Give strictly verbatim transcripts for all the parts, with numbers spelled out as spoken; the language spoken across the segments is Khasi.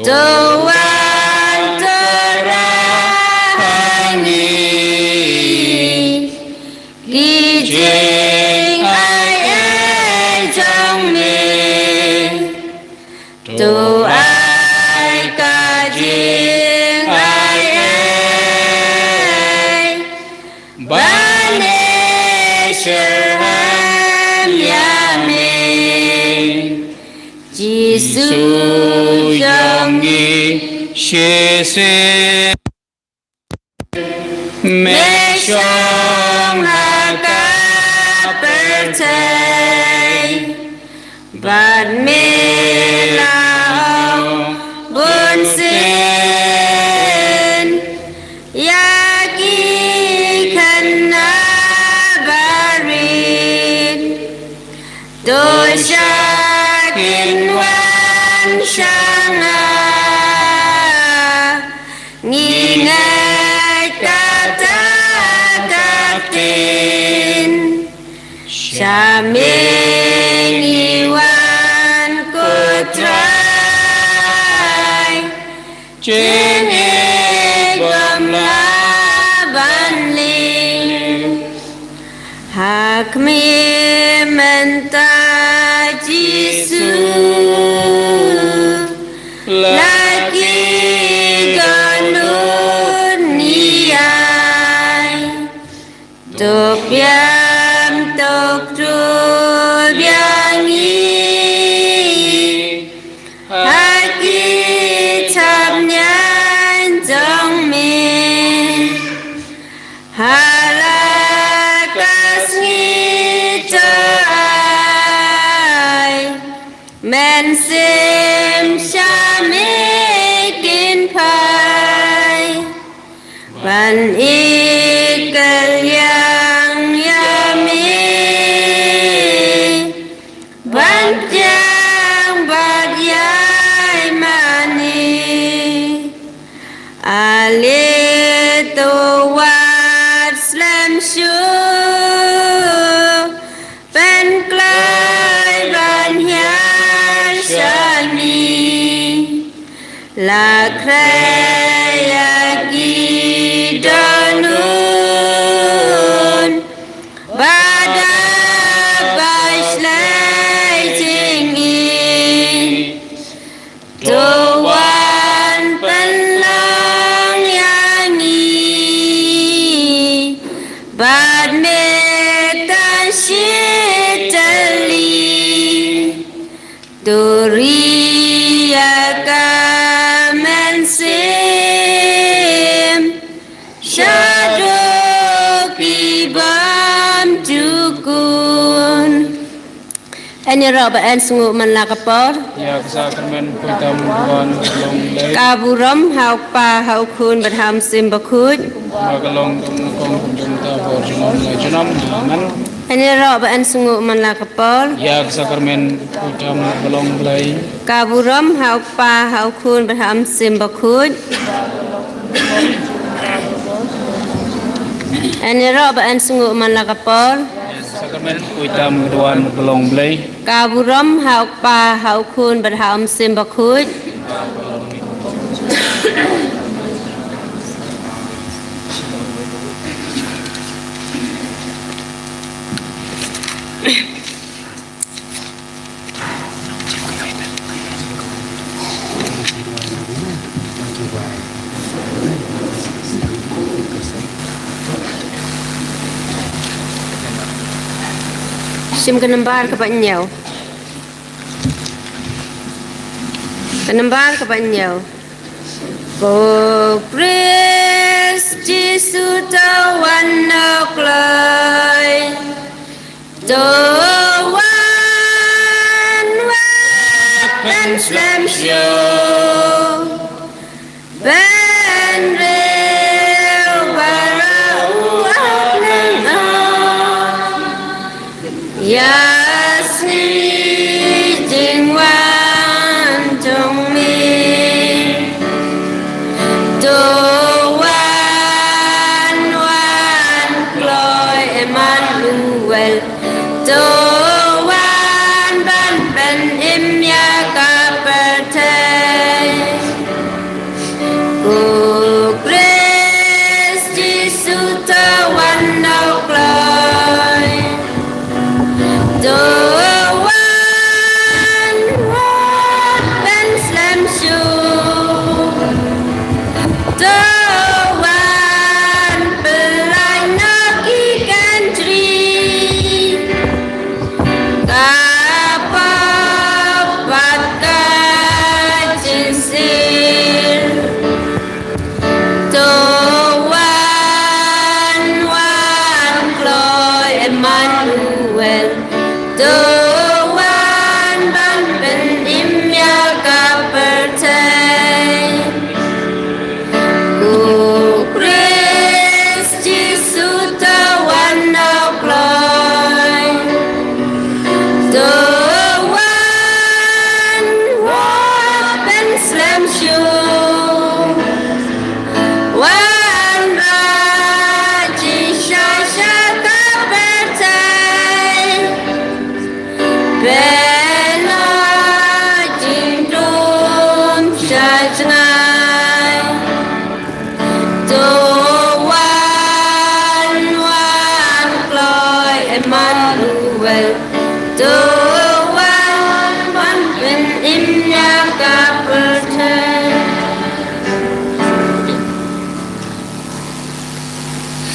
To wan to rah ha ngi ki jingai ei jong me. To ai ka jingai ei ban ïashem ïa me. Jisu jong ngi, shisien me shong ha ka pyrthei, bad me la bunsien ïa ki khynnah barit. To sha kin wan sha nga, ngi ngeit kata ka ktien. Sha me ngi wan, ko Trai, jingïeit bym lah ban lim. Ha khmih mynta Jisu, la ki dohnud ngi ai. To biang to ktur biang ngi ha ki thapniang jong me. Ha la ka sngi to ai mynsiem sha me kin phai ban ïeit kylliang ïa me, ban pdiang bad ïai mane. Ale to wad slem shuh, pynkloi ban hiar sha ngi. La khrei ïa ki dohnud, ba dap ba shlei jingïeit. To wan pynlong ïa ngi bad me tang shi tylli. To ri ïa ka mynsiem shaduh ki bymjukut. Yn ïaroh ba yn sngew man la ka por. Ïa ka sakramen pyntam duwan ka long lei. Ka burom ha u Kpa, ha u Khun bad ha u Mynsiem Bakhuid. Ba ka long kum ka kong kum jong ka por jong ka por jong ka por. Amen. Yn ïaroh ba yn sngew man la ka por. Ïa ka sakramen pyntam ba long Blei. Ka burom ha u Kpa, ha u Khun bad ha u Mynsiem Bakhuid. Yn ïaroh ba yn sngew man la ka por. Sakramen pyntam ka duwan ba long Blei. Ka burom ha u Kpa, ha u Khun bad ha u Mynsiem Bakhuid. Shim ka nambar kaba hynñiew. Ka nambar kaba hynñiew. Ko Khrist Jisu, to wan noh kloi. To wan wad ban slem shuh, ban riew baroh u ap nang ap ïa sngi jingwan jong me. To wan, wan kloi Emmanuel. To wan ban pynim ïa ka pyrthei.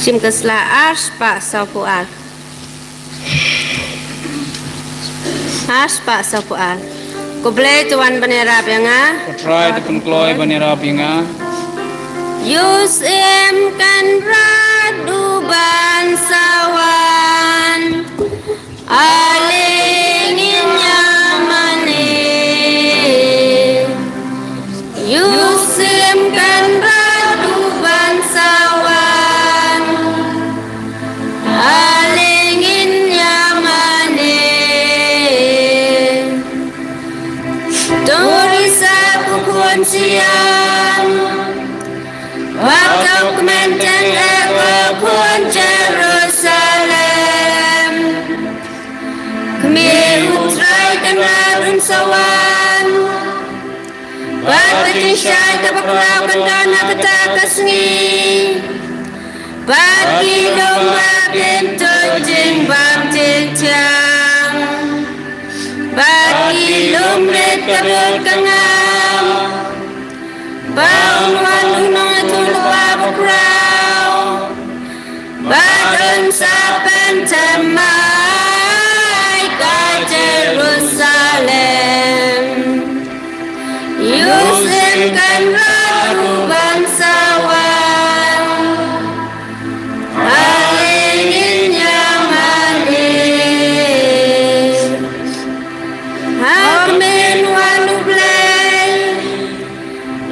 Shim ka sla ar spah saw phew ar. Ar spah saw phew ar. Ko Blei to wan ban ïarap ïa nga. Ko Trai to pynkloi ban ïarap ïa nga. Ïoh Syiem Kynrad u ban sa wan. Ale ngin ïa mane. Ïoh Syiem Kynrad u ban sa wan. Ale ngin ïa mane. To risa ko khun Sion. Wat to kmen teng eh ko khun Jerusalem. Kmie, U Trai Kynrad un sa wan. Bad ka jingshai kaba khraw kan don ha kata ka sngi. Bad ki lum ba kin tuid jingbam jingthiang. Bad ki lum rit ka dud ka ngam. Ba un wan u Nongïathuhlypa Bakhraw. Bad un sa pynthymmai ka Jerusalem. Ïoh Syiem Kynrad u ban sa wan. Ale ngin ïa mane. Ha khmih, wan U Blei.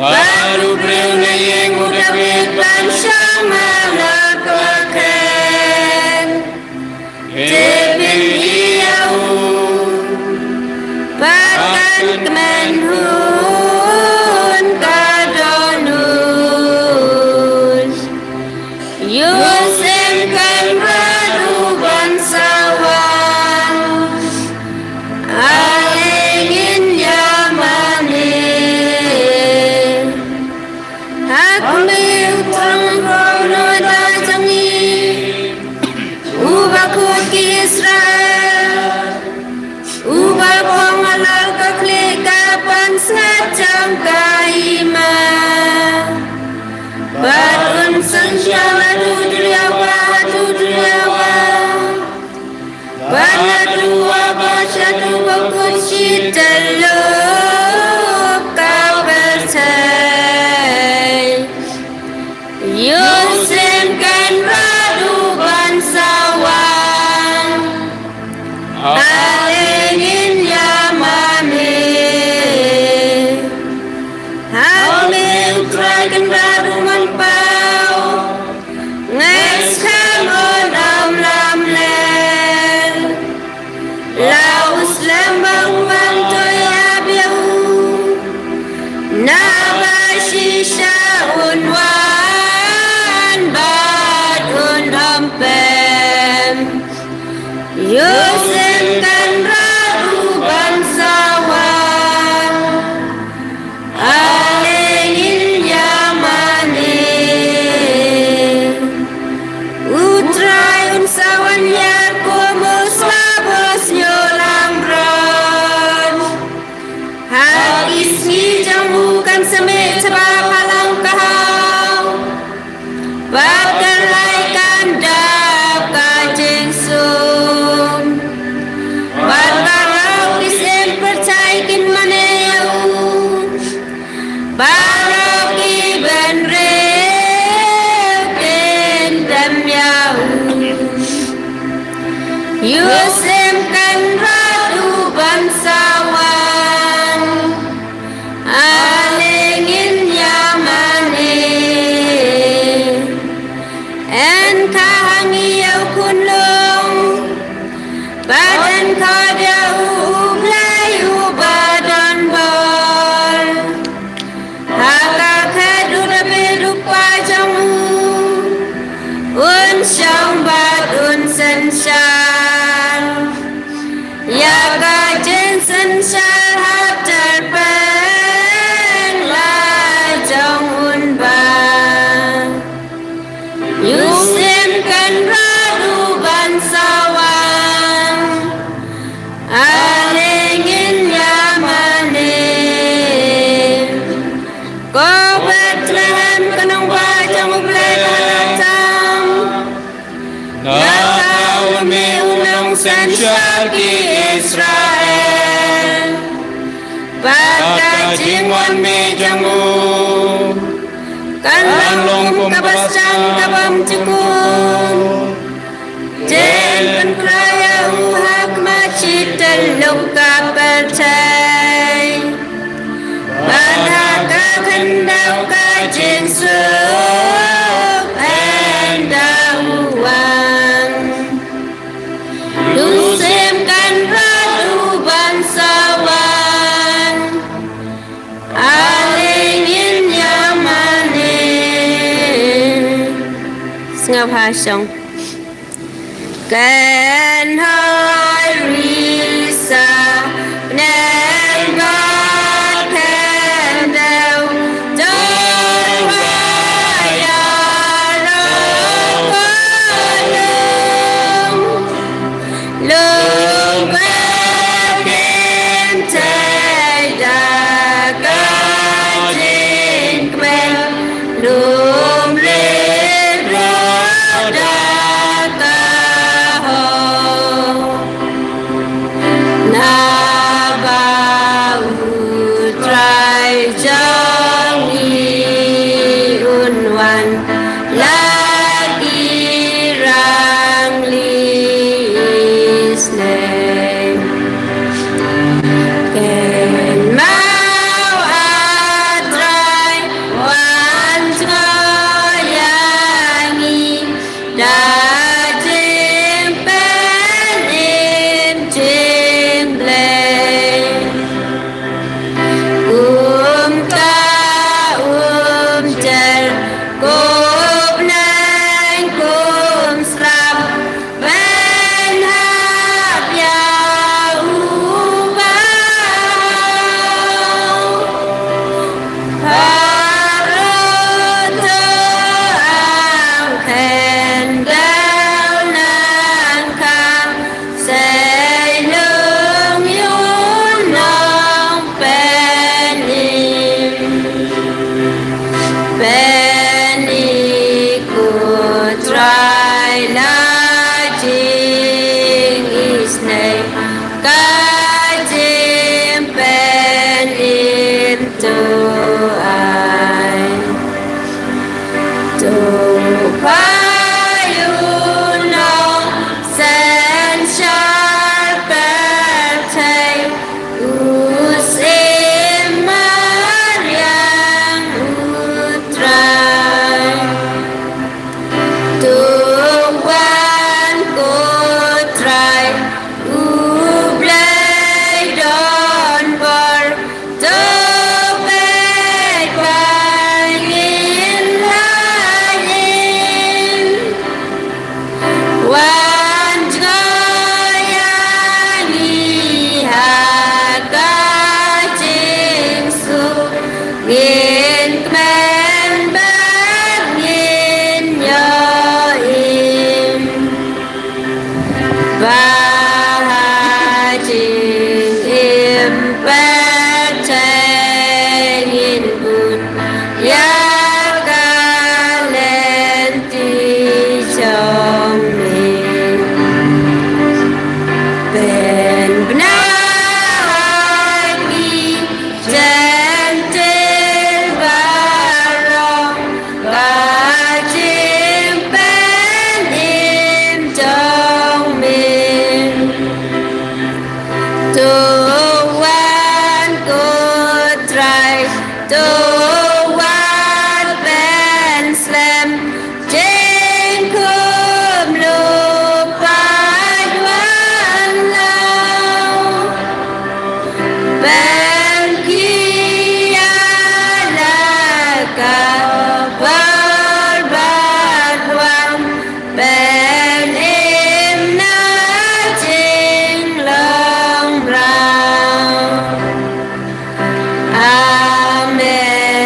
Bad u briew na ïing u Dabid ban shong ha la ka khet. Te phin ïohi ïa u. Bad kan kmen hun ka dohnud. Ïoh Syiem Kynrad u ban sa wan. Ale ngin ïa mane. Ha khmih, U Trai u nongïada jong ngi, uba khuid ki Israel, uba phong halor ka khlieh ka pansngiat jong ka hima. Bad un synshar haduh duriawa haduh duriawa. Bad naduh u Abash haduh ba kut shi tyllup ka pyrthei. Ïoh Syiem Kynrad u ban sa wan. Ale ngin ïa mane. Ha khmih, U Trai Kynrad u mon paw. Ngeit skhem un ym lamler. La u slem ba un wan to ïa biang u. Naba shisha un wan bad un ym pep. Ïoh Syiem Kynrad u ban sa wan. Ale ngin ïa mane. U Trai un sa wan hiar kum u sla ba sñiuh langbrot. Ha ki sngi jong u kan sa mih tba phalang ka haw. Bad ka rai kan dap ka jingsum. Bad baroh ki syiem pyrthei kin mane ïa u. Baroh ki bynriew kin dem ïa u. Ïoh Syiem Kynrad u ban sa wan. Ale ngin ïa mane. Yn kha ha ngi ïa u khunlung. Bad yn khot ïa u U Blei uba don bor. Ha ka khet u Dabid u kpa jong u. Un shong bad un synshar. bad ka jingwan mih jong u kan long kum ka basdang ka bym jukut. Jen pynkhraw ïa u ha khmat shi tylli ka pyrthei, bad ha ka khyndew ka jingsuk pynda u wan. Lungsem kan rat u ban sa wan. Ale ngin ïa mane. Sngap ha shong. Kan hoi risa neng ba kan deu dong ba ya lo ko lung. Lung ba ken tai da ka jingkmen. Lum le ro da ka ho. Naba u Trai jong ngi un wan la ki rangli isnei. Kynmaw, A Trai, wan jngoh ïa ngi da jingpynim jingblei. Kumta um jer kumneng kumshlap ban hap ïa u ba Baroh to ang khyndew nangkha, sei lung ïa u nongpynim. Pyni ko Trai la jingisnei, ka jingpynim to ai. To pha ïa u nongsynshar pyrthei, u syiem mariang u Trai. To wan ko Trai, u Blei don bor, to peit ba ngin lait im. Wan jngoh ïa ngi ha ka jingsuk, ngin kmen bad ngin ïoh im. Ba ha jingim pyrthei ngin bud ïa ka lynti jong me. Pynbna ha ngi jingthiah baroh, ka jingpynim jong me. To wan ko Trai, to wan pynslem jingkhum lypa wan law. Pynkhia la ka por bad wan pynim na jinglong mraw. Amen.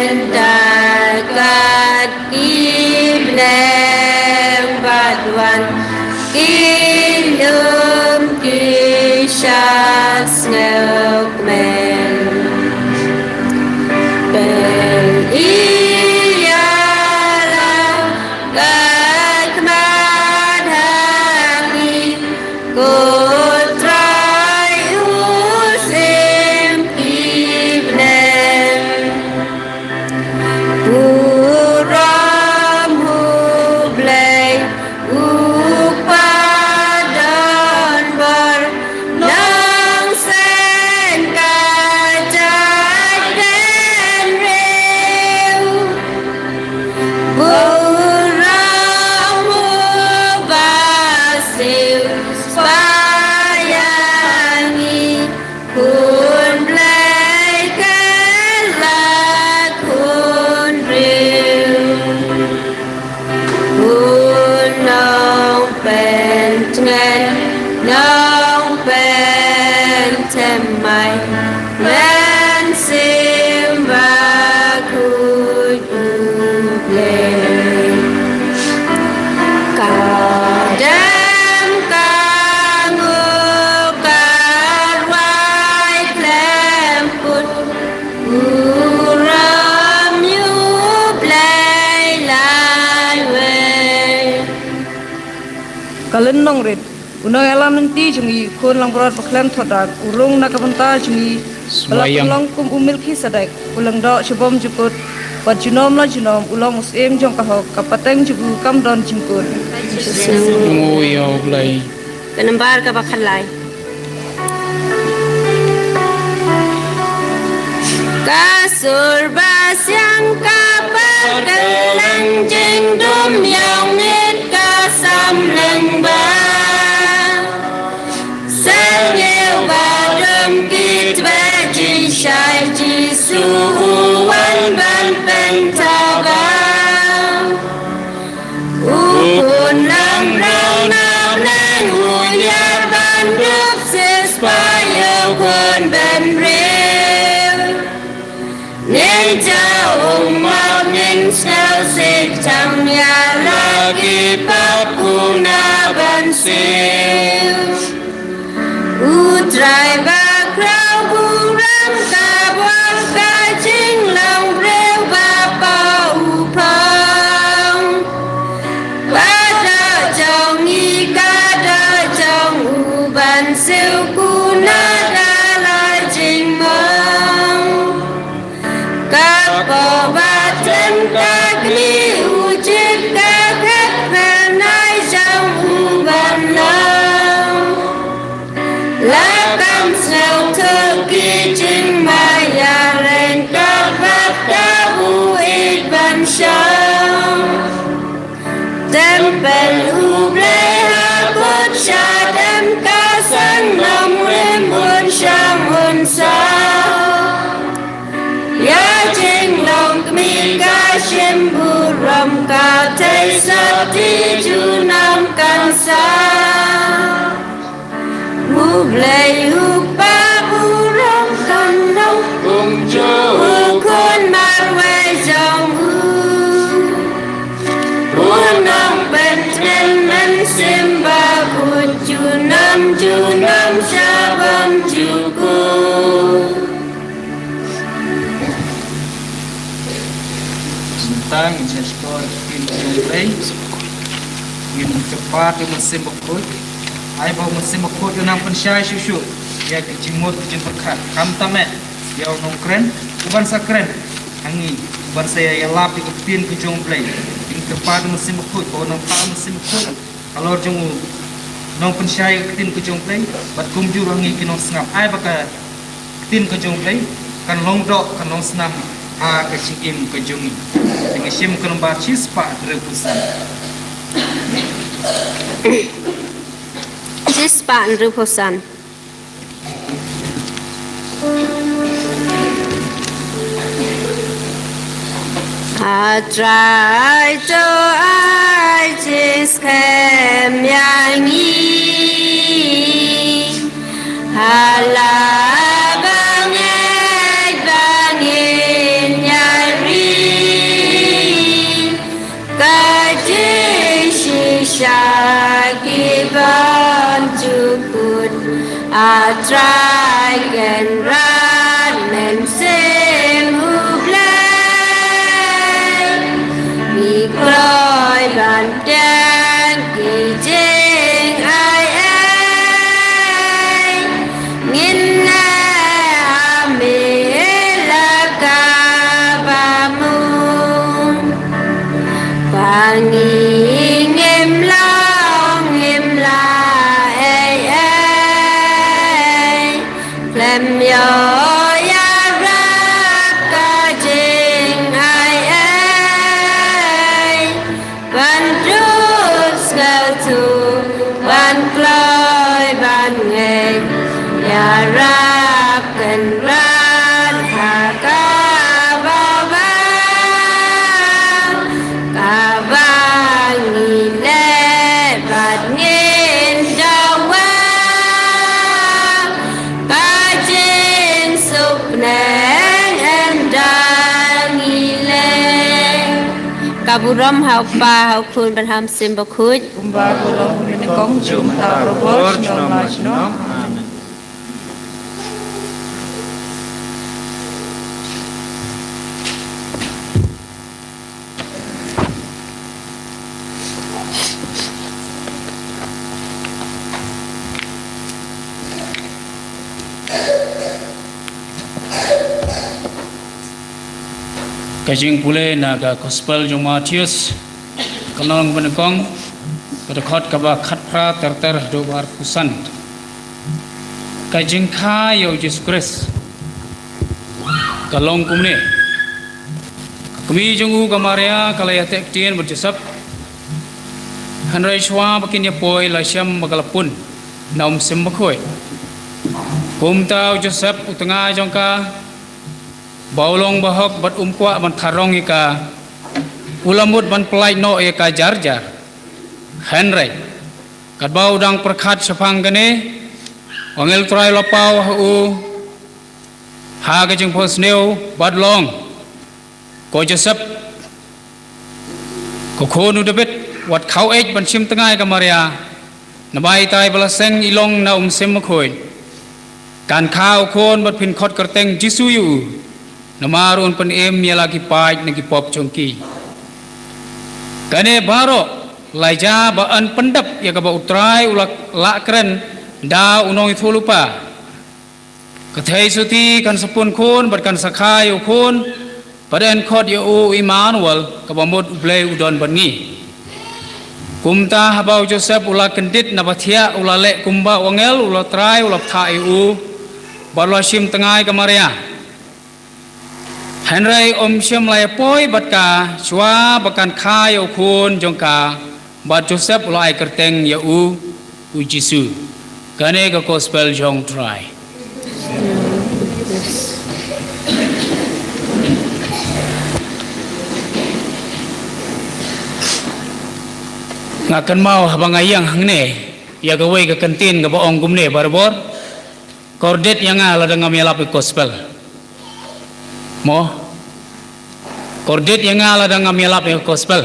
Alin Nongrit, u nongïalam lynti jong ngi, u khun langbrot ba khlem thoh dak, u rung na ka bynta jong ngi, ba la pynlong kum u Melkisedek, u lyngdoh sha bymjukut, bad junom la junom, u long u syiem jong ka hok, ka pateng jong u kam don jingkut. Ka nambar kaba khatlai. Ka sur ba siang ka pyrkhat lang jingdum ïa u miet ka sam lang ba. Sngewbha dum ki tbit jingshai Jisu u wan ban pyntaba. U khun langbrot na bneng u ïar ban dup sispaï ïa u khun bynriew. Ngin jaw ummat ngin sngewsih tang ïa la ki pap u na ban siew. U Trai ba khraw burom ka bor ka jinglong briew ba paw u phong. Ka doh jong ngi ka doh jong u ban siew kuna da la jingmong. Ka kpoh ba tem ka kmie u jied ka khet pynai jong u ban long. La kam sngewthuh ki jingma ïa reng ka bad ka buit ban shong. Templ u Blei ha kut sha dem ka sang nongrim un shong un sah. Ïa jinglong kmie ka shim burom ka thei sati junom kan sah. U Blei u Kpa burom kan long kumjuh u khun marwei jong u. U nongpyntngen mynsiem bakhuid junom junom sha bymjukut. Nangta ngin sa shkor ïa ka ktien ka jong U Blei. Ngin kyrpad ïa U Mynsiem Bakhuid. Ai ba U Mynsiem Bakhuid un nang pynshai shuh shuh ïa ki jingmut ki jingpyrkhat. Khamtam eh ïa u nongkren, u ban sa kren ha ngi, u ban sa ïalap ïa ka ktien ka jong U Blei. Ngin kyrpad ïa U Mynsiem Bakhuid ba un nang phah U Mynsiem Bakhuid halor jong u nongpynshai ïa ka ktien ka jong U Blei bad kumjuh ruh ha ngi ki nongsngap. Ai ba ka ktien ka jong U Blei kan long doh, kan long snam ha ka jingim ka jong ngi. Te ngi shim ka nombar shispah hynriewphew san. Shispah hynriewphew san. A Trai to ai jingskhem ïa ngi. Ha la ba ngeit ba ngin ïa ri. Ka jingshisha ki bymjukut, A Trai Kynrad Mynsiem U Blei. Ngi kloi ban pdiang ki jingai ei. Ngin leh ha me la kaba mut. Ba ngi ngim long ngim lah ei ei. Khlem ïoh ïarap ka jingai ei. Ban dup sngewthuh, ban kloi, ban ngeit, ïarap kynrad ha kaba bha, kaba ngi leh bad ngin dawa. Ka jingsuk bneng ynda ngi leh. Ka burom ha U Kpa, ha U Khun bad ha U Mynsiem Bakhuid. Kumba ka long mynnyngkong, jong mynta, baroh por, junom la junom. Amen. Ka jingpule na ka Gospel jong Mathaios, ka lynnong banyngkong, ka dkhot kaba khatphra ter ter haduh ba arphew san. Ka jingkha ïa u Jisu Khrist ka long kumne. Ka kmie jong u ka Maria ka la ïateh ktien bad Joseph. Hynrei shuwa ba kin ïa poi la shem ba ka la pun na u Mynsiem Bakhuid. Kumta u Joseph u tnga jong ka, ba u long bahok bad um kwah ban tharong ïa ka, u la mut ban pyllait noh ïa ka jar jar. Hynrei katba u dang pyrkhat shaphang kane, u angel Trai u la paw ha u ha ka jingphohsniew bad long, Ko Joseph, ko khun u David, wat khaw-eit ban shim tnga ïa ka Maria, naba itai ba la seng i long na u Mynsiem Bakhuid. Kan kha u khun bad phin khot kyrteng Jisu ïa u, namar un pynim ïa la ki paid na ki pop jong ki. Kane baroh la jia ba yn pyndep ïa kaba u Trai u la lah kren da u nongïathuhlypa. Ka theisotti kan sa pun khun bad kan sa kha ïa u khun, bad yn khot ïa u Immanuel, kaba mut U Blei u don bad ngi. Kumta haba u Joseph u la kyndit na ba thiah, u la leh kumba u angel u la Trai u la bthah ïa u, bad u la shim tnga ïa ka Maria. Hynrei um shym la ïa poi bad ka shuwa ba kan kha ïa u khun jong ka, bad Joseph u la ai kyrteng ïa u, u Jisu. Kane ka Gospel jong u Trai. Nga kynmaw haba nga ïeng hangne ïa kawei ka kyntien kaba ong kumne barabor. Kordit ïa nga lada ngam ïalap ïa ka Gospel. Mo? Kordit ïa nga lada ngam ïalap ïa ka Gospel.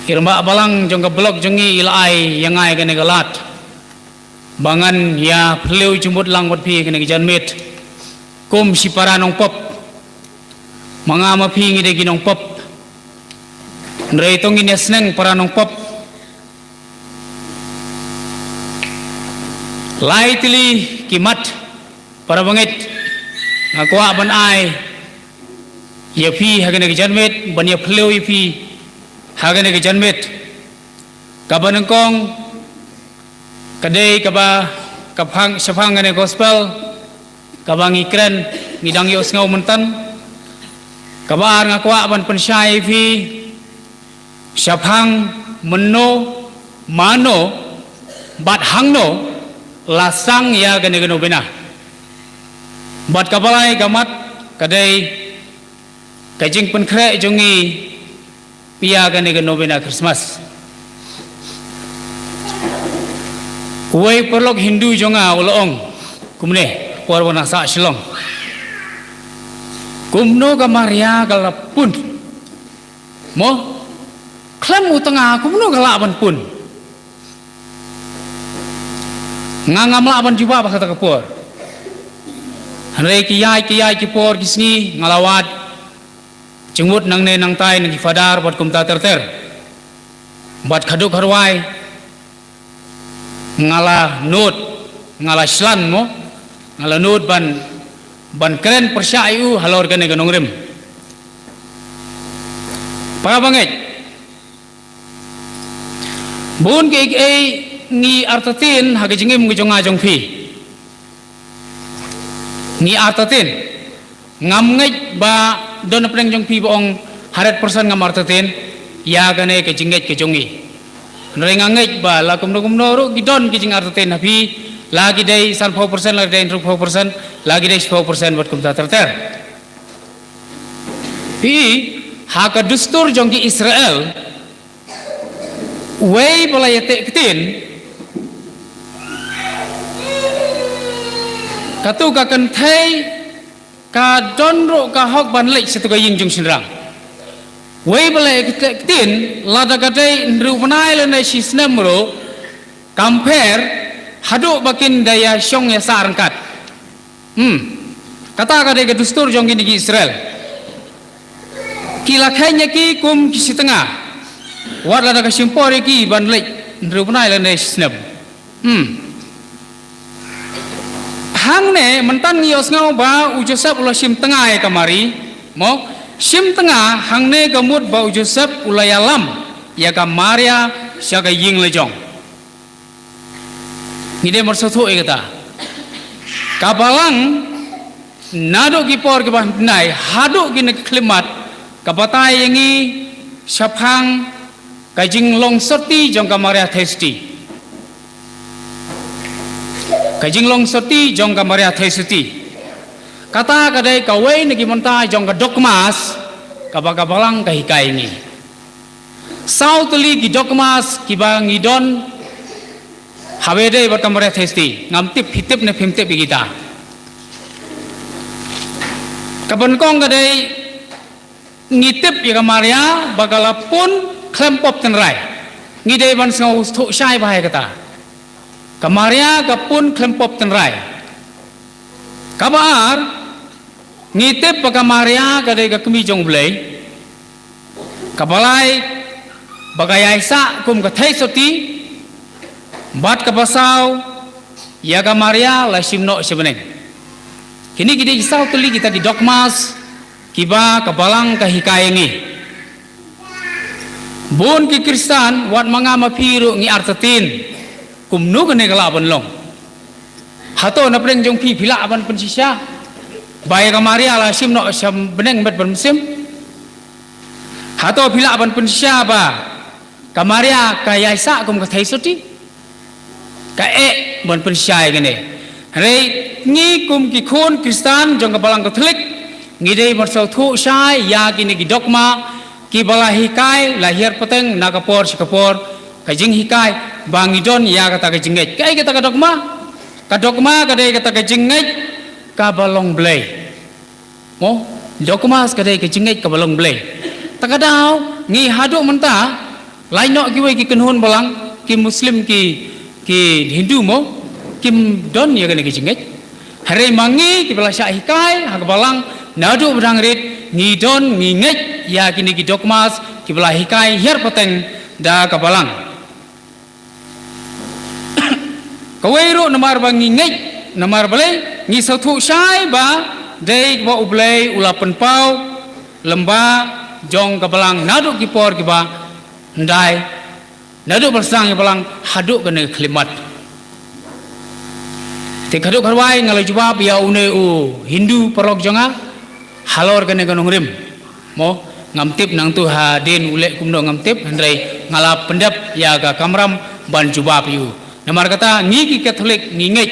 I rangbah balang jong ka block jong ngi i la ai ïa nga ïa kane ka lad ba ngan ïa phylliew jingmut lang bad phi ïa kane ka janmiet. Kum shi para nongpop. Ma nga ma phi ngi dei ki nongpop. Hynrei to ngin ïa sneng para nongpop. Lai tylli ki mat, para bangeit, nga kwah ban ai ïa phi ha kane ka janmiet, ban ïa phylliew ïa phi ha kane ka janmiet. Kaba nyngkong, ka dei kaba, ka phang, shaphang kane ka Gospel, kaba ngi kren, ngi dang ïohsngew mynta. Kaba ar nga kwah ban pynshai ïa phi shaphang mynno, mano, bad hangno la sdang ïa kane ka novena. Bad kaba lai ka mat, ka dei ka jingpynkhreh jong ngi ïa kane ka novena Christmas. Uwei u paralok Hindu jong nga u la ong kumne, por ba nga sah Shillong. Kumno ka Maria ka la pun? Mo? Khlem u tnga kumno ka lah ban pun? Nga ngam lah ban jubab ha kata ka por. Hynrei ki ïaid, ki ïaid ki por ki sngi nga la wad jingmut nangne nangtai na ki fadar bad kumta ter ter. Bad khadduh kharwai nga la nud, nga la shlan mo, nga la nud ban, ban kren pyrshah ïa u halor kane ka nongrim. Para bangeit, bun kiei kiei ngi artatien ha ka jingim ka jong nga jong phi. Ngi artatien. Ngam ngeit ba don hapdeng jong phi ba ong hundred percent ngam artatien ïa kane ka jingngeit ka jong ngi. Hynrei nga ngeit ba la kumno kumno ruh ki don ki jingartatien ha phi, la ki dei sanphew percent, la ki dei hynriewphew percent, la ki dei shiphew percent bad kumta ter ter. Phi, ha ka dustur jong ki Israel, wei ba la ïateh ktien, katu ka kynthei ka don ruh ka hok ban leit sha tu ka ïing jong shynrang. Wei ba la ïateh ktien, lada ka dei hynriew bnai lane shi snem ruh, kam pher haduh ba kin da ïa shong ïa sah ryngkat. Hmm. Kata ka dei ka dustur jong kine ki Israel. Ki la kheiñ ïa ki kum ki shi tnga. Wat lada ka shim por ïa ki ban leit hynriew bnai lane shi snem. Hmm. Hangne mynta ngi ïohsngew ba u Joseph u la shim tnga ïa ka Mari, mo, Shim tnga hangne ka mut ba u Joseph u la ïalam ïa ka Maria sha ka ïing la jong. Ngi dei ban sngewthuh ïa kata. Ka Balang naduh ki por kiba hyndai haduh kine ki khyllipmat ka batai ïa ngi shaphang ka jinglong syrti jong ka Maria Theisotti. Ka jinglong syrti jong ka Maria Theisotti. Kata ka dei kawei na ki bynta jong ka dogmas kaba ka Balang ka hikai ïa ngi. Saw tylli ki dogmas kiba ngi don ha ba ïadei bad ka Maria Theisotti. Ngam tip phi tip ne phim tip ïa kita. Kaba nyngkong ka dei ngi tip ïa ka Maria ba ka la pun khlem pop tynrai. Ngi dei ban sngewthuh shai bha ïa kata. Ka Maria ka pun khlem pop tynrai. Kaba ar, ngi tip ba ka Maria ka dei ka kmie jong U Blei. Kaba lai, ba ka ïaisah kum ka Theisotti. Bad kaba saw, ïa ka Maria la shim noh sha bneng. Kine ki dei ki saw tylli kita ki dogmas kiba ka Balang ka hikai ïa ngi. Bun ki Khristan, wat ma nga ma phi ruh ngi artatien. Kumno kane ka lah ban long? Hato na pdeng jong phi phi lah ban pynshisha ba ïa ka Maria la shim noh sha bneng met bad mynsiem? Hato phi lah ban pynshisha ba ka Maria ka ïaisah kum ka Theisotti? Ka eh ban pynshisha ïa kane. Hynrei ngi kum ki khun Khristan jong ka Balang Katholik, ngi dei ban sngewthuh shai ïa kine ki dogma kiba la hikai la hiar pateng na ka por sha ka por, ka jinghikai ba ngi don ïa kata ka jingngeit. Kaei kata ka dogma? Ka dogma ka dei kata ka jingngeit kaba long Blei. Mo, dogmas ka dei ka jingngeit kaba long Blei. Ta ka daw, ngi haduh mynta, lait noh kiwei ki kynhun Balang, ki Muslim, ki, ki Hindu mo, kim don ïa kane ka jingngeit. Hynrei ma ngi kiba la shah hikai ha ka Balang, naduh ba dang rit, ngi don, ngi ngeit ïa kine ki dogmas kiba la hikai hiar pateng da ka Balang. Kawei ruh namar ba ngi ngeit, namar balei ngi sngewthuh shai ba dei ba U Blei u la pynpaw lyngba jong ka Balang naduh ki por kiba hyndai, naduh ba la sdang ïa ka Balang haduh kane ka khyllipmat. Te khaduh kharwai nga la jubab ïa une u Hindu paralok jong nga halor kane ka nongrim. Mo, ngam tip nangtu hadien u leh kumno ngam tip, hynrei nga la pyndep ïa ka kamram ban jubab ïa u. Namar kata ngi ki Katholik ngi ngeit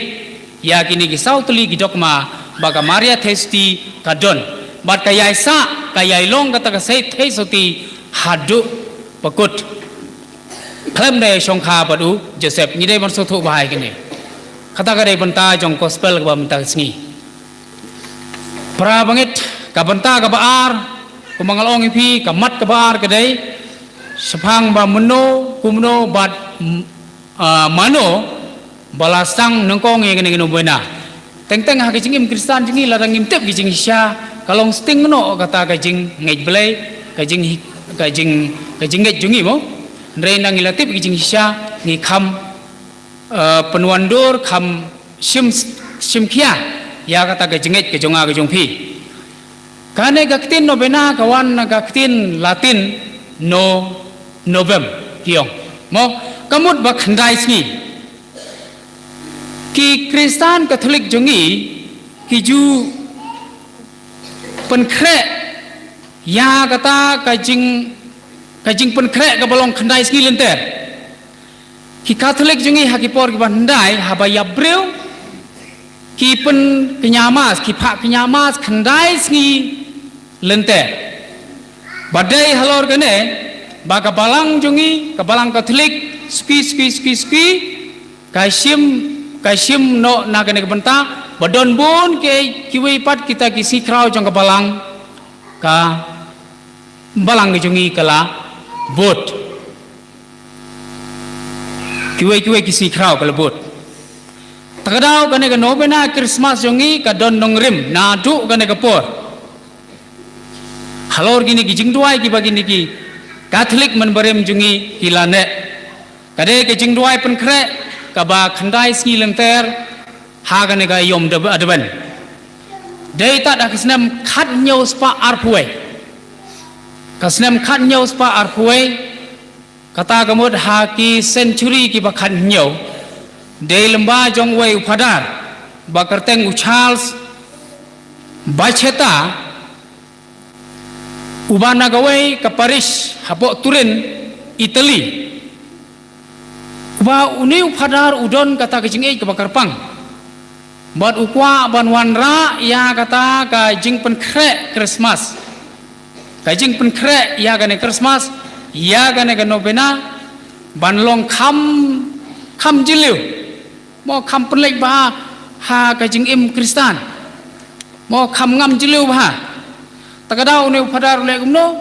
ïa kine ki saw tylli ki dogma ba ka Maria Theisotti ka don. Bad ka ïaisah, ka ïailong kata ka Theisotti haduh ba kut. Khlem da ïashongkha bad u Joseph, ngi dei ban sngewthuh bha ïa kine. Kata ka dei bynta jong gospel kaba mynta ka sngi. Para bangeit, ka bynta kaba ar, kumba nga la ong ïa phi, ka mat kaba ar ka dei shaphang ba mano, kumno bad, mm, ah, mano ba la sdang nyngkong ïa kane ka novena. Teng teng ha ka jingim Khristan jong ngi lada ngim tip ka jingshisha, ka long sting noh kata ka jingngeit Blei, ka jing, ka jing, ka jingngeit jong ngi mo. Hynrei nda ngi la tip ka jingshisha, ngi kham, eh, pynwandur, kham shim, shim khia ïa kata ka jingngeit ka jong nga ka jong phi. Kane ka ktien novena ka wan na ka ktien Latin no, novem, ki ong. Mo, ka mut ba khyndai sngi. Ki Khristan Katholik jong ngi ki ju pynkhreh ïa kata ka jing, ka jingpynkhreh kaba long khyndai sngi lynter. Ki Katholik jong ngi ha ki por kiba hyndai haba ïap briew ki pynkñia mass, ki phah kñia mass khyndai sngi lynter. Ba dei halor kane ba ka Balang jong ngi, ka Balang Katholik, suki suki suki suki ka shim, ka shim noh na kane ka bynta. Ba don bun ki, kiwei pat kita ki sngi khraw jong ka Balang, ka Balang ka jong ngi ka la bud. Kiwei kiwei ki sngi khraw ka la bud. Ta ka daw kane ka novena Christmas jong ngi ka don nongrim naduh kane ka por. Halor kine ki jingduwai kiba kine ki Katholik mynbarim jong ngi ki la neh. Ka dei ka jingduwai pynkhreh kaba khyndai sngi lynter ha kane ka ïom Advent. Dei tad ha ka snem khathynñiew spah arphew wei. Ka snem khathynñiew spah arphew wei, kata ka mut ha ki century kiba khathynñiew, dei lyngba jong uwei u phadar ba kyrteng u Charles Bacchetta, uba na kawei ka parish hapoh Turin, Italy. Uba une u phadar u don kata ka jingïeit kaba kyrpang, bad u kwah ban wanrah ïa kata ka jingpynkhreh Christmas, ka jingpynkhreh ïa kane Christmas, ïa kane ka novena, ban long kham, kham jylliew. Mo, kham pynleit bha ha ka jingim Khristan. Mo, kham ngam jylliew bha. Ta ka daw une u phadar u leh kumno?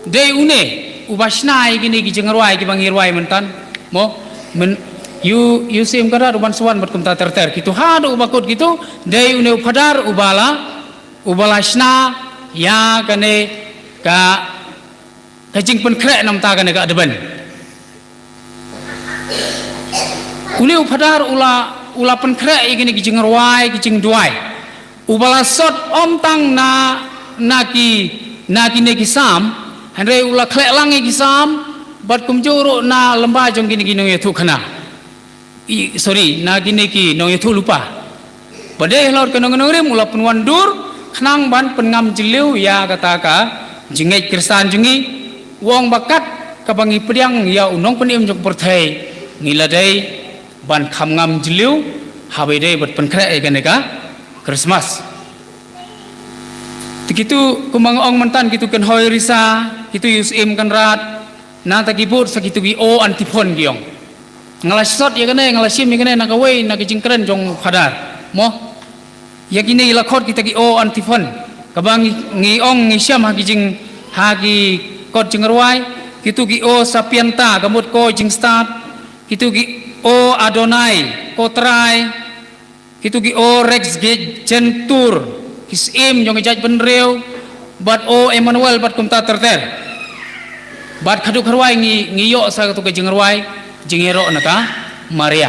Dei une uba shna ïa kine ki jingrwai kiba ngi rwai mynta. Mo, men, ïa u, ïa u Syiem Kynrad u Ban Swan bad kumta ter ter. Kitu haduh ba kut kitu, dei une u phadar uba la, uba la shna ïa kane ka, ka jingpynkhreh namar kane ka Advent. Une u phadar u la, u la pynkhreh ïa kine ki jingrwai, ki jingduwai. Uba la sot ym tang na, na ki, na kine ki Salm, hynrei u la khleh lang ïa ki Salm, bad kumjuh ruh na lyngba jong kine ki nongïathuhkhana. I, sorry, na kine ki nongïathuhlypa. Bad dei halor kane ka nongrim u la pynwandur khnang ban pynngam jylliew ïa kata ka jingngeit Khristan jong ngi. U ong ba kat kaba ngi pdiang ïa u Nongpynim jong ka pyrthei, ngi la dei ban kham ngam jylliew haba ïadei bad pynkhreh ïa kane ka Christmas. Te kitu kumba nga ong mynta, kitu kynhoi risa, kitu ïa u Syiem Kynrad, nangta ki bud sa kitu ki O Antiphon ki ong. Nga la sot ïa kane, nga la shim ïa kane na kawei na ki jingkren jong u phadar. Mo, ïa kine la khot kita ki O Antiphon. Kaba ngi, ngi ong, ngi shem ha ki jing, ha ki kot jingrwai. Kitu ki O Sapienta, ka mut ko jingstad. Kitu ki O Adonai, ko Trai. Kitu ki O Rex Gentium, ki Syiem jong ka jaitbynriew, bad O Emmanuel bad kumta ter ter. Bad khadduh kharwai ngi, ngi ïoh sa katu ka jingrwai, jingïaroh na ka Maria.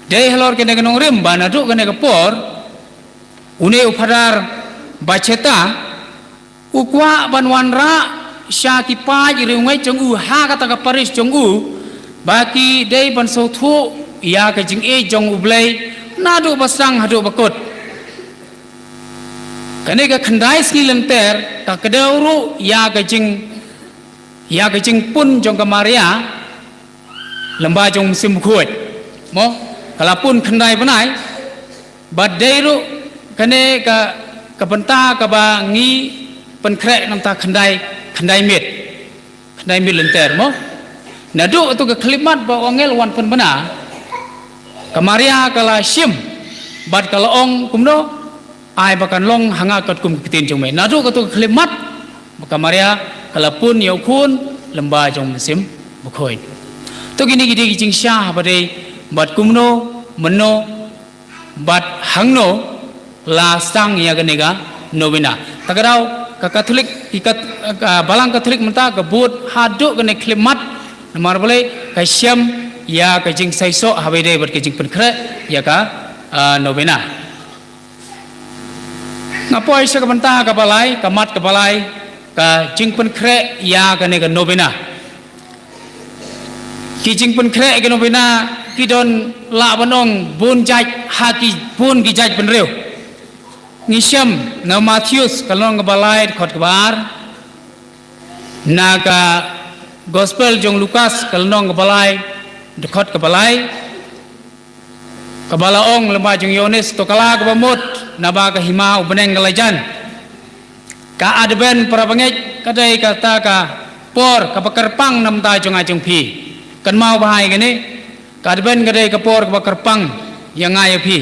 Dei halor kane ka nongrim ba naduh kane ka por, une u phadar Bacchetta, u kwah ban wanrah sha ki paid riewngeit jong u ha kata ka parish jong u, ba ki dei ban sngewthuh ïa ka jingïeit jong U Blei naduh ba sdang haduh ba kut. Kane ka khyndai sngi lynter ka kdew ruh ïa ka jing, ïa ka jingpun jong ka Maria lyngba jong u Mynsiem Bakhuid. Mo, ka la pun khyndai bnai, bad dei ruh kane ka, ka bynta kaba ngi pynkhreh namar khyndai, khyndai miet. Khyndai miet lynter mo. Naduh katu ka khyllipmat ba u angel u wan pynbna, ka Maria ka la shim, bad ka la ong kumno, ai ba kan long ha nga katkum ka ktien jong me. Naduh katu ka khyllipmat, ba ka Maria ka la pun ïa u khun lyngba jong u Mynsiem Bakhuid. To kine ki dei ki jingshisha ba dei bad kumno, mynno, bad hangno la sdang ïa kane ka novena. Ta ka daw ka Katholik, ki Kat-, ka Balang Katholik mynta ka bud haduh kane khyllipmat, namar balei, ka shem ïa ka jingsaisoh haba ïadei bad ka jingpynkhreh ïa ka, ah, novena. Nga poi sha ka bynta kaba lai, ka mat kaba lai, ka jingpynkhreh ïa kane ka novena. Ki jingpynkhreh ïa ka novena ki don lah ban ong bun jait ha ki bun ki jaitbynriew. Ngi shem na Mathaios ka lynnong kaba lai dkhot kaba ar, na ka Gospel jong Lukas ka lynnong kaba lai dkhot kaba lai, kaba la ong lyngba jong u Ïoannis, to ka la kaba mut, naba ka hima u bneng ka la jan. Ka Advent, para bangeit, ka dei kata ka por kaba kyrpang na ka bynta jong nga jong phi. Kynmaw bha ïa kane, ka Advent ka dei ka por kaba kyrpang ïa nga ïa phi.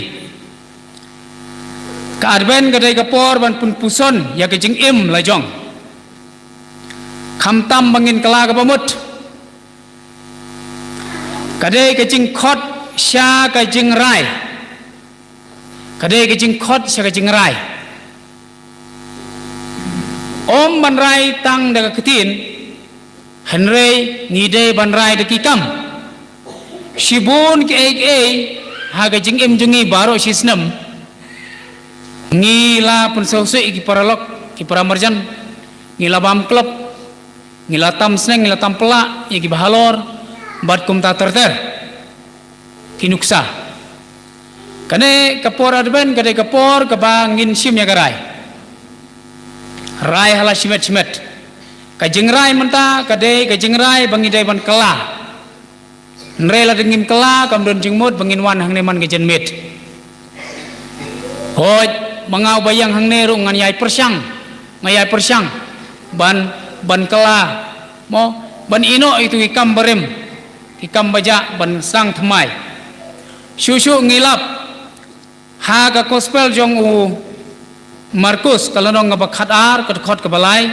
Ka Advent ka dei ka por ban pynpuson ïa ka jingim la jong. Khamtam ba ngin kylla kaba mut. Ka dei ka jingkhot sha ka jingrai. Ka dei ka jingkhot sha ka jingrai. Ym ban rai tang da ka ktien, hynrei ngi dei ban rai da ki kam. Shibun kiei kiei ha ka jingim jong ngi baroh shi snem, ngi la pynsngewsih ïa ki paralok, ki paramarjan, ngi la bam klop, Ngi la tam sneng, ngi la tam pla ïa kiba halor bad kumta ter ter ki nuksa. Kane ka por Advent ka dei ka por kaba ngin shim ïa ka rai. Rai ha la shimet shimet. Ka jingrai mynta ka dei ka jingrai ba ngi dei ban kylla. Hynrei lada ngim kylla kam don jingmut ba ngin wan hangne man ka janmiet. Hooid, ma nga uba ïeng hangne ruh ngan ïai pyrshang, nga ïai pyrshang ban, ban kylla, mo, ban ïehnoh ïa kitu ki kam barim, ki kam bajah, ban sdang thymmai. Shuh shuh ngi lap ha ka Gospel jong u Markus, ka lynnong kaba khatar, ka dkhot kaba lai.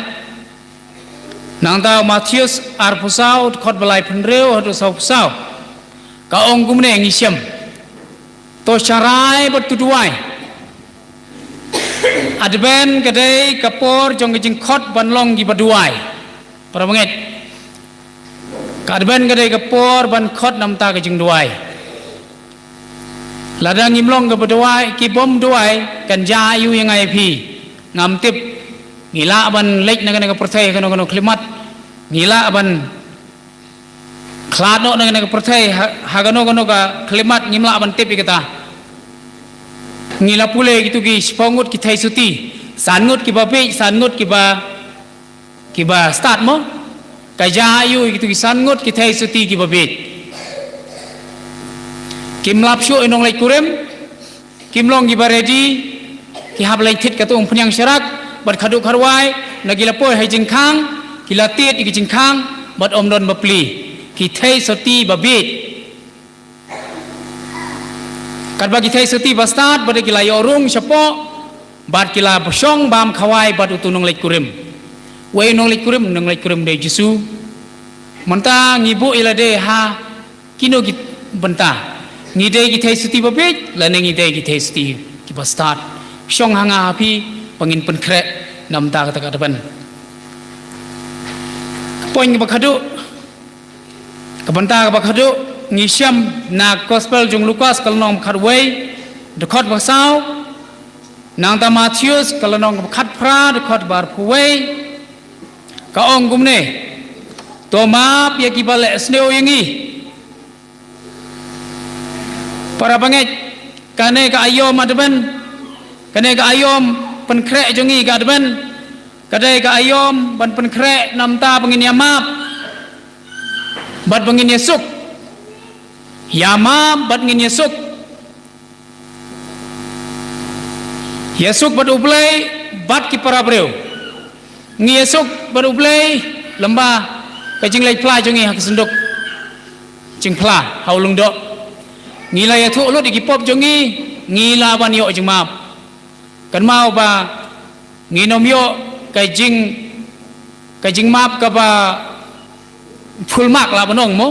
Nangta u Mathaios arphew saw, dkhot ba laiphew hynriew haduh sawphew saw. Ka ong kumne, ngi shem: To sharai bad to duwai. Advent ka dei ka por jong ka jingkhot ban long kiba duwai. Para bangeit, ka Advent ka dei ka por ban khot namar ka jingduwai. Lada ngim long kiba duwai, ki bym duwai, kan jia aiu ïa nga ïa phi? Ngam tip. Ngi lah ban leit na kane ka pyrthei ha kano kano ka khyllipmat. Ngi lah ban khlad noh na kane ka pyrthei ha, ha kano kano ka khyllipmat, ngim lah ban tip ïa kata. Ngi la pule ïa kitu ki shiphew ngut ki theisotti, san ngut kiba bieit, san ngut kiba, kiba stad, mo? Ka jia aiu ïa kitu ki san ngut ki theisotti kiba bieit? Kim lap shuh ïa u nongleit kurim, kim long kiba ready, ki hap leit thied katto katne phniang sharak, bad khadduh kharwai, lada ki la poi ha jingkhang, ki la tied ïa ki jingkhang, bad ym don bapli, ki theisotti ba bieit. Katba ki theisotti ba stad, bad ki la ïoh rung shapoh, bad ki la shong bam khawai bad utu u nongleit kurim. Uei u nongleit kurim? U nongleit kurim u dei u Jisu. Mynta ngi buh ïa lade ha kino ki bynta? Ngi dei ki theisotti ba bieit, lane ngi dei ki theisotti kiba stad? Shong ha nga ha phi ba ngin pynkhreh namar kata ka Advent. Ka point kaba khadduh, ka bynta kaba khadduh, ngi shem na Gospel jong u Lukas ka lynnong khatwei, dkhot ba saw, nangta Mathaios ka lynnong khatphra, dkhot ba arphew wei. Ka ong kumne: To map ïa kiba leh sniew ïa ngi. Para bangeit, kane ka aïom Advent, kane ka aïom pynkhreh jong ngi ka Advent, ka dei ka aïom ban pynkhreh namar ba ngin ïa map bad ba ngin ïa suk. Ïa map bad ngin ïa suk. Ïa suk bad U Blei bad ki para briew. Ngi ïa suk bad U Blei lyngba ka jingleit phla jong ngi ha ka synduk jingphla ha u Lyngdoh. Ngi la ïathuh lut ïa ki pop jong ngi, ngi lah ban ïoh jingmap. Kynmaw ba ngin ym ïoh ka jing, ka jingmap kaba full mark lah ban ong mo,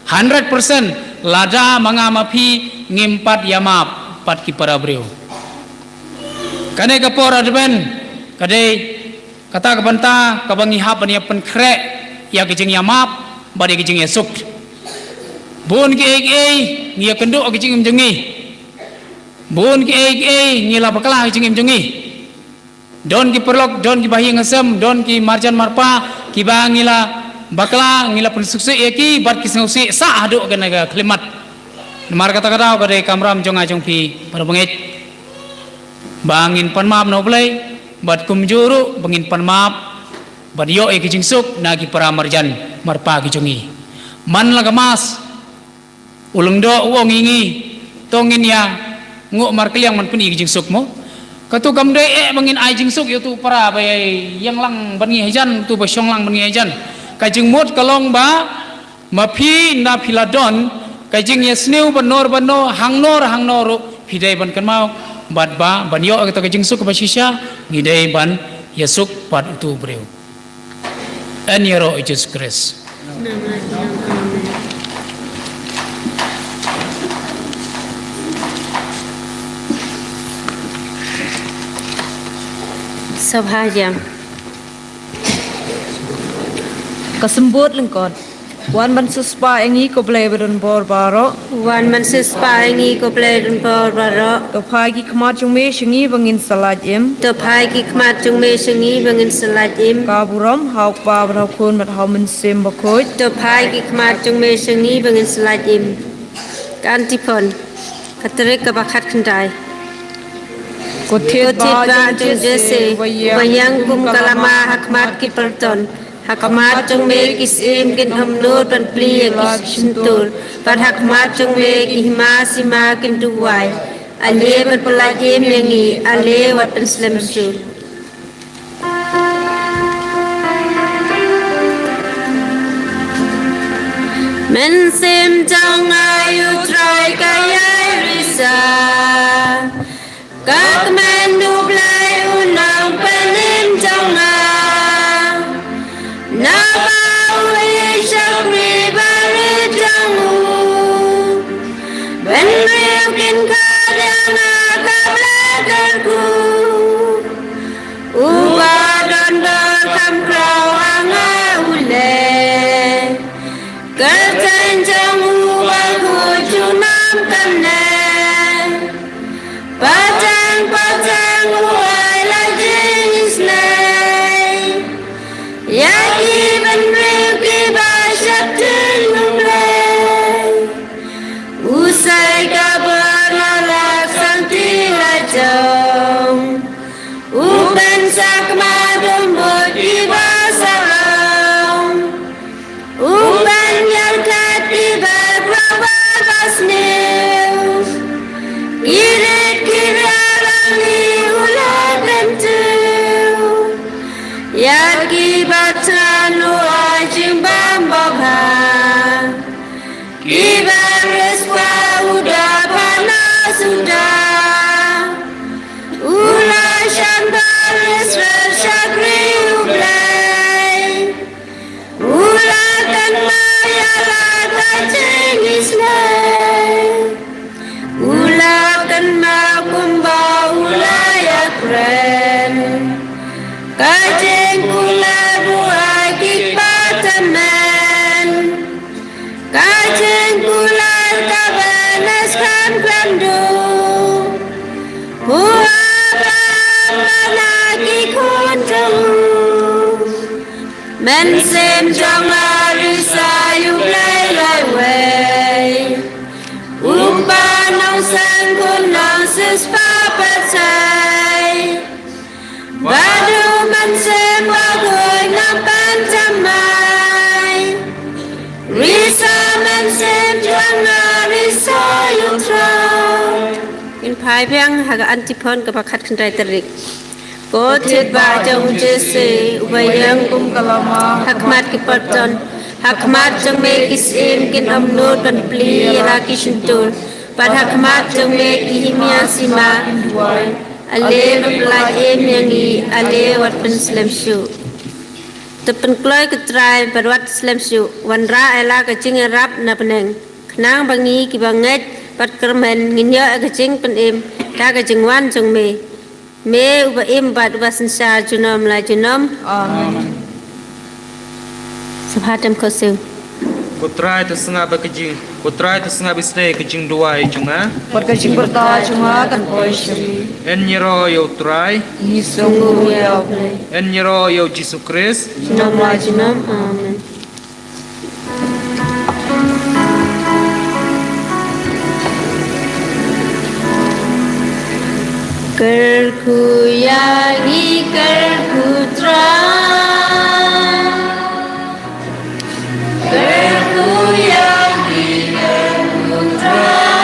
hundred percent, lada ma nga ma phi ngim pat ïa map bad ki para briew. Kane ka por Advent ka dei kata ka bynta kaba ngi hap ban ïa pynkhreh ïa ka jingïamap bad ïa ka jingïasuk. Bun kiei kiei ngi ïakynduh ha ka jingim jong ngi. Bun kiei kiei ngi la bakla ha ka jingim jong ngi. Don ki paralok, don ki bahaïing hasem, don ki marjan marpa kiba ngi la bakla, ngi la pynsuk sih ïa ki bad ki sngewsih sah haduh kane ka khyllipmat. Namar kata ka daw ka dei ka kamram jong nga jong phi para bangeit ba ngin pan map na U Blei, bad kumjuh ruh ba ngin pan map bad ïoh ïa ki jingsuk na ki para marjan marpa ki jong ngi. Man la ka Mass, u Lyngdoh u ong ïa ngi, to ngin ïanguh markylliang ban pyni ki jingsuk mo. Katu kam dei eh ba ngin ai jingsuk ïa utu u para ba ïeng lang bad ngi hajan, utu ba shong lang bad ngi hajan. Ka jingmut ka long ba ma phi, ynda phi la don ka jingïasniew ban nor ban nor, hangno hangno ruh phi dei ban kynmaw bad ba ban ïoh kata ka jingsuk ba shisha ngi dei ban ïasuk bad utu u briew. Yn ïaroh ïa u Jisu Khrist. Sngewbha ïa ka symbud lyngkot. Wan ban siewspah ïa ngi ko Blei ba don bor baroh. Wan ban siewspah ïa ngi ko Blei don bor baroh. To phai ki khmat jong me sha ngi ba ngin sa lait im. To phai ki khmat jong me sha ngi ba ngin sa lait im. Ka burom ha u Kpa bad ha u Khun bad ha u Mynsiem Bakhuid. To phai ki khmat jong me sha ngi ba ngin sa lait im. Ka antiphon. Ka tarik kaba khatkhyndai. Ko thied ba jong Jesse, uba ïeng kum ka lama ha khmat ki pyrton. Ha khmat jong me ki syiem kin ym nud ban plie ïa ki shyntur. Bad ha khmat jong me ki hima sima kin duwai. Ale ban pyllait im ïa ngi, ale wat pynslem shuh. Mynsiem jong nga ïa u Trai ka ïai risa. Ka kmen u Blei u nongpynim jong nga. Naba u ïeit shakri barit jong u. Bynriew kin khot ïa nga ka Blei kyrkhu. Uba don bor kham khraw ha nga u leh. Kyrteng jong u bakhuid junom kane. Pateng pateng u ai la jingisynei. Ïa ki bynriew kiba sheptieng u Blei. U sei ka bor la lak santi la jong. U pynshah khmat um bud kiba sarong. U pynïarkhap kiba khlawar ba sniew. Ki rit ki riaw la ngi u la kyntiew. Ïa kiba than u ai jingbam babha. Kiba riewspah u da pynah suda. U la shang da Israel shakri u Blei. U la kynmaw ïa la ka jingisynei. U la kynmaw kumba u la ïakren. Ka jingkular u ai ki kpa tymmen. Ka jingkular kaba neh skhem khlem duh. U Abraham bad na ki khun jong u. Mynsiem jong nga risa ïa u Blei laiwei. U Kpa nongseng khun nongsiewspah pathai. Bad u Mynsiem Bakhuid nongpynthymmai. Risa mynsiem jong nga risa ïa u Trai. Ngin phai biang ha ka antiphon kaba khatkhyndai tarik. Ko thied ba jong u Jesse uba ïeng kum ka lama ha khmat ki pyrton. Ha khmat jong me ki syiem kin ym nud ban plie ïa la ki shyntur. Bad ha khmat jong me ki hima sima kin duwai. Ale ban pyllait im ïa ngi, ale wat pynslem shuh. To pynkloi ko Trai bad wat slem shuh, wanrah ïa la ka jingïarap na bneng. Khnang ba ngi kiba ngeit bad kyrmen ngin ïoh ïa ka jingpynim da ka jingwan jong me. Me uba im bad uba synshar junom la junom. Amen. Sngap ha tem khuslai. Ko Trai to sngap ba ka jing, ko Trai to sngap isynei ka jingduwai jong nga. Bad ka jingpyrta jong nga kan poi shiri. Yn ïaroh ïa u Trai. Ngi sngew ïa u Blei. Yn ïaroh ïa u Jisu Khrist. Junom la junom. Amen. Kyrkhu ïa ngi, kyrkhu Trai. Kyrkhu ïa ngi, kyrkhu Trai.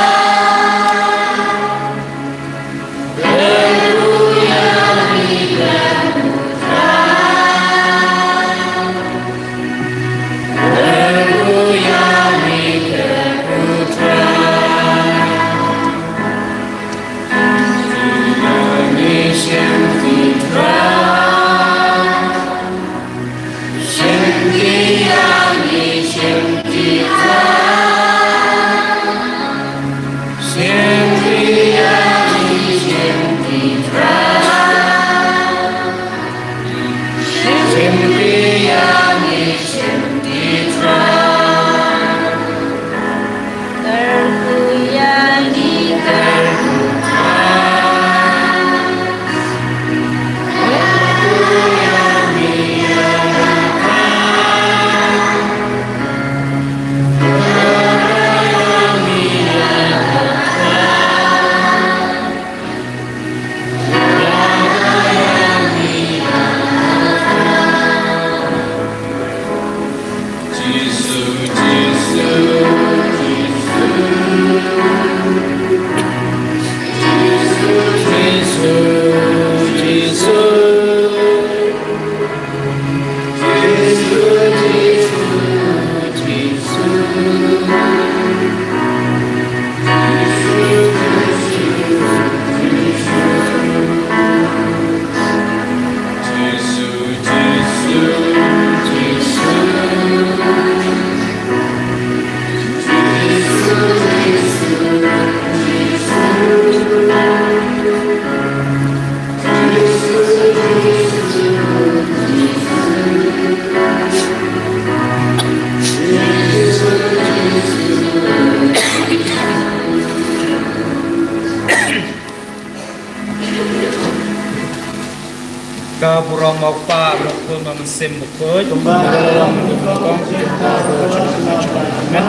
Ka burom ma u Kpa bad u Khun bad u Mynsiem Bakhuid. Kumba ka long ha kaba nyngkong, kaba nyngkong, kaba nyngkong. Amen.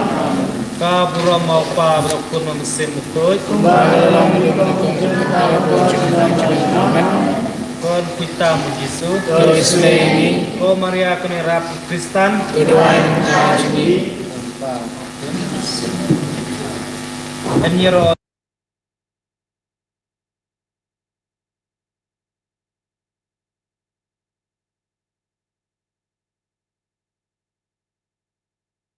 Ka burom ma u Kpa bad u Khun bad u Mynsiem Bakhuid. Kumba ka long ha kaba nyngkong, kaba nyngkong, kaba nyngkong. Amen. Khun khuid tam u Jisu. To Jisu leh ïa ngi. Ko Maria kane rap Khristan. To duwai ïa ngi bynta jong ngi. Yn ïaroh